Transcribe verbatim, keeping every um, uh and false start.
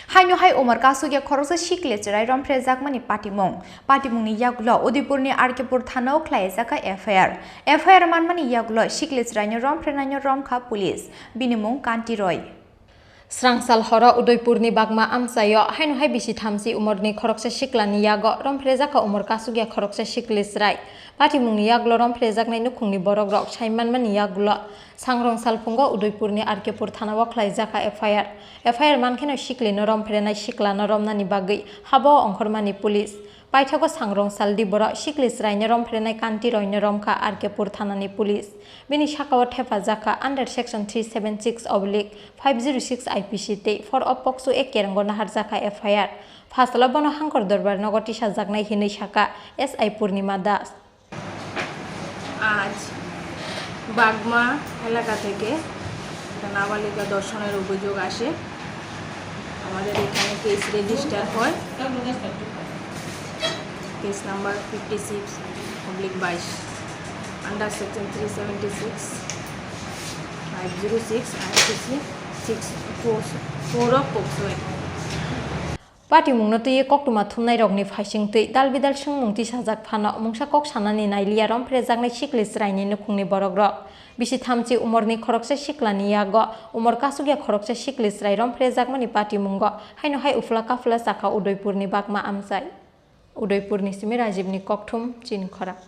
Haino hai umor kasugya khoroksa sikle chwrai romphrejakmani patimung. Patimungni yagulo Udaipurni R K Pur thanao khlaijak kha F I R. F I R manmani yagulo sikle chwraino romphrenaino romkha police. Bini mung Kanti Roy. Srangsal horo Udaipurni Bagma amchaio haino hai bisi thamchi umorni khoroksa siklani yago romphrejakha umor kasugya khoroksa sikle chwrai. Patimungni yagulo romphrejaknai nukhungni borokrok sai manmani yagulo Sangrong salphungo Udaipurni R K Pur thanao khlaijakha F I R. F I R mankheno siklino rompherenai siklano romnani bagwi habo ongkhormani police. Paithago Sangrong saldi borok sikli chwraino rompherenai Kanti Royno romkha R K Pur thanani police. Bini sakao thepajakha under section three seven six oblique five zero six I P C tei four of POCSO Act kerengo naharjakha F I R. Phasalo bono Hangkor Dorbar nogo tisajaknai hinwi sakha S I Purnima Das. আজ বাগমা এলাকা থেকে একটা নাবালিকা ধর্ষণের অভিযোগ আসে। আমাদের এখানে কেস রেজিস্টার হয়, case number fifty six oblique বাইশ, under section three seventy six, five zero six, IPC six four, four of POCSO act. Patimungno twiwi koktwma thumnairokni phaising twi dal bidal swngmung tisajak phano mungsa kok sanani nailiya rompherejaknai sikli chwraini nukhungni borokrok. Bisi thamchi umorni khoroksa siklani yago umor kasugya khoroksa sikli chwrai rompherejakmani patimungo haino hai uphla kaphla chakha Udaipurni Bagma amchai. Udaipurni simi Rajibni kokthum chini khorang.